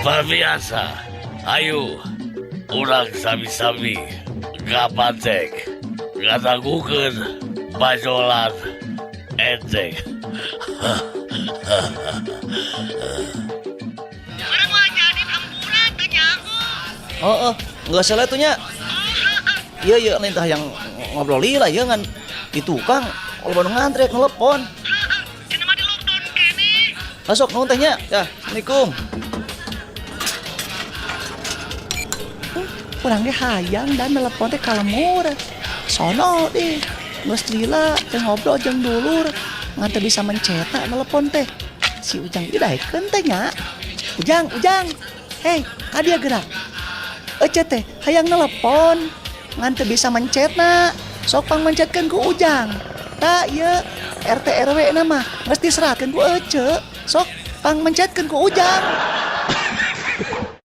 Pemirsa, ayo urang sami-sami ngapantek ngadangukeun bajolan enteng. Oh, oh, nggak salah tuh nya. Iya iya lain tah yang ngobrol lila ya ngan di tukang kalau baru ngantrek nelepon. Masuk nuhun teh nya. Ya, Assalamualaikum. Urang ge hayang dan nelepon teh kalemur. Sono deh. Geus lila teh ngobrol jeung dulur. Ngan teu bisa mencetak nelepon teh. Si Ujang ieu daekeun teh nya. Ujang, Ujang. Hei, ka dieu gerak. Ece teh hayang nelepon. Ngan teu bisa mencetna. Sok pangmencetkeun ku Ujang. Tah ieu RT RW na mah geus diserahkeun ku Ece. Sok pangmencetkeun ku Ujang.